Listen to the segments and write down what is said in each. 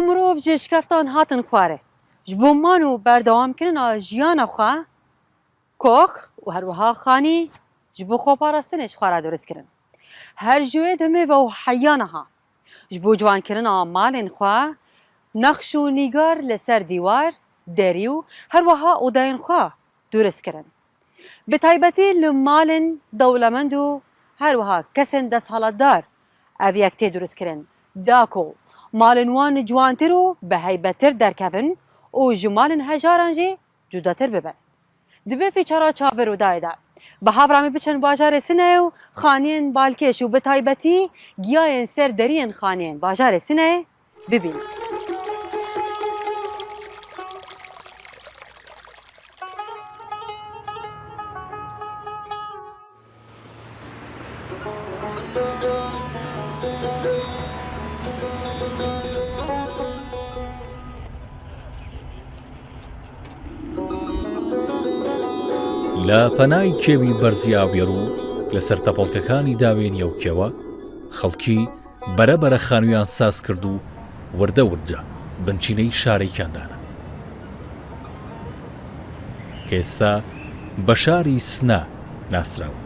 مرۆڤ ji şikeftan hatin xwarê. Ji bo man û berdewamkirina jiyana xwe kox û herwiha xanî ji bo xweparastinê ji xwe re dirust kirin. Her ji wê demê ve û heya niha ji bo ciwankirina malên xwe nexş û nîgar li ser dîwar, derî û herwiha odeyên xwe dirust kirin. Bi taybetî li malên dewlemend û herwiha kesên desthilatdar ev yek tê dirustkirin da ku malên wan ciwantir û bi heybettir derkevin û ji malên hejaran jî cudatir bibin. Di vê fîçera Çavirûdayê de bi hevramî biçin bajarê Sineyê û xaniyên balkêş û bi taybetî giyayên ser deriyên xaniyên bajarê Sineyê bibînin. لە پەنای کێوی بەرزی ئاوێر و لەسەر تەپۆڵکەکانی داوێنی ئەو کێوە خەڵکی بەرە بەرە خانوویان ساز کرد و وردە وردە بنچینەی شارێکیان دانا کە ئێستا بە شاری سنە ناسراوە.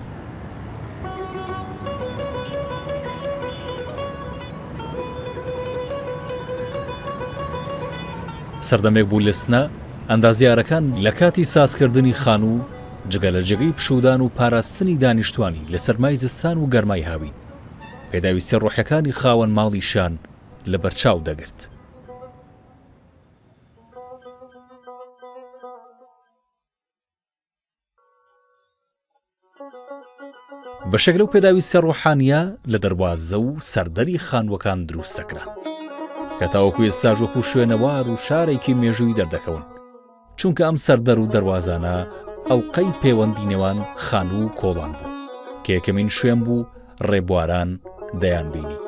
سەردەمێک بوو لە سنە ئەندازیارەکان لە کاتی سازکردنی خانوو جگە لە جێگەی پشوودان و پاراستنی دانیشتوانی لە سەرمای زستان و گەرمای هاوین پێداویستیە ڕۆحیەکانی خاوەن ماڵیشیان لەبەرچاو دەگرت. بەشێک لەو پێداویستیە ڕۆحانیە لە دەروازە و سەردەری خانووەکان دروست دەکران کە تاوەکو ئێستاش وەکو شوێنەوار و شارێکی مێژووی دەردەکەون چونکە ئەم سەردەر و دەروازانە ئەڵقەی پەیوەندی نێوان خانوو و کۆڵان بوو کە یەکەمین شوێن بوو ڕێبواران دەیانبینی.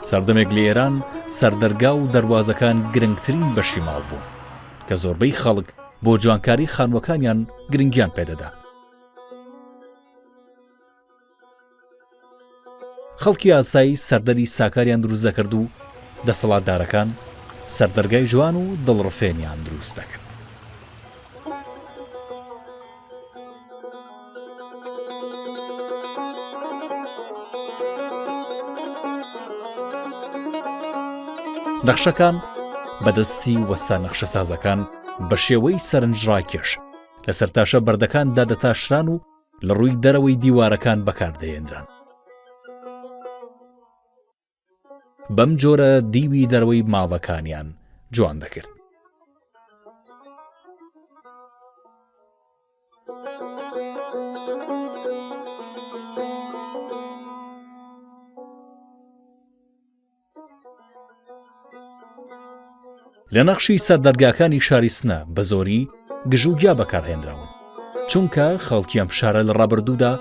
سەردەمێک لە ئێران سەردەرگا و دەروازەکان گرنگترین بەشی ماڵ بوون کە زۆربەی خەڵک بۆ جوانکاری خانووەکانیان گرنگیان پێدەدا. خەڵکی ئاسایی سەردەری ساکاریان دروست دەکرد و دەسەڵاتدارەکان سەردەرگای جوان و دڵڕفێنیان دروست دەکرد. نەخشەکان بەدەستی وەستا نەخشەسازەکان بە شێوەی سەرنجڕاکێش لەسەر تاشە بەردەکان دادەتاشران و لە ڕووی دەرەوەی دیوارەکان بەکاردەهێنران. بەم جۆرە دیوی دەرەوەی ماڵەکانیان جوان دەکرد. لە نەخشی سەر دەرگاکانی شاری سنە بە زۆری گژوگیا بەکارهێنراون چونکە خەڵکی ئەم شارە لە ڕابردوودا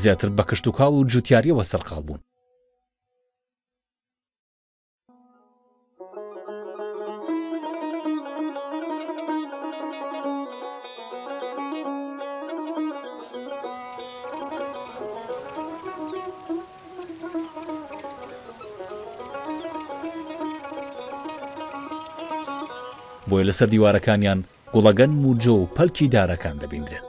زیاتر بە کشتوکاڵ و جوتیاریەوە سەرقاڵ بوون. بۆیە لەسەر دیوارەکانیان گوڵەگەنم و جۆ و پەلکی دارەکان دەبیندرێن.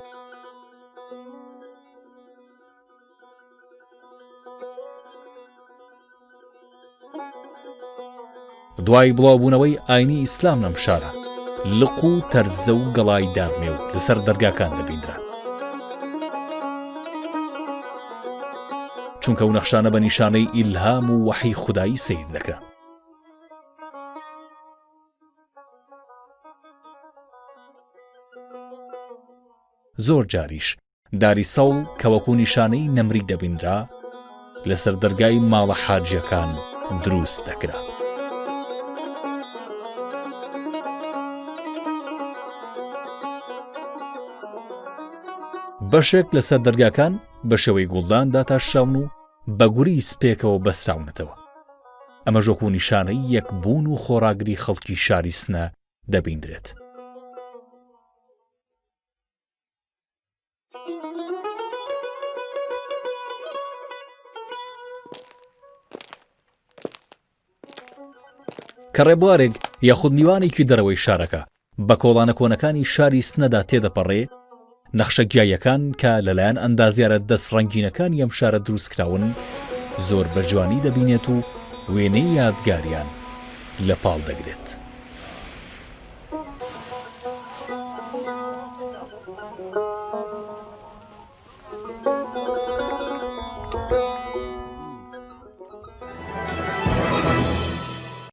دوای بڵاوبوونەوەی ئاینی ئیسلام لەم شارە لق و تەرزە و گەڵای دارمێو لەسەر دەرگاکان دەبیندران چونکە و نەخشانە بە نیشانەی ئیلهام و وەحی خودایی سیر دەکران زۆر جاریش داری سەوڵ کە وەکو نیشانەی نەمری دەبینرا لەسەر دەرگای ماڵە حاجیەکان دروست دەکرا. بەشێک لەسەر دەرگاکان بە شێوەی گوڵدان داتاشراون و بە گوریس پێکەوە بەستراونەتەوە. ئەمەش وەکو نیشانەی یەکبوون و خۆڕاگری خەڵکی شاری سنە دەبیندرێت. کە ڕێبوارێک یاخود میوانێکی دەرەوەی شارەکە بە کۆڵانە کۆنەکانی شاری سنەدا تێدەپەڕێ، نەخشە گیاییەکان کە لەلایەن ئەندازیارە دەست ڕەنگینەکانی ئەم شارە دروستکراون زۆر بە جوانی دەبینێت و وێنەی یادگاریان لە پاڵ دەگرێت.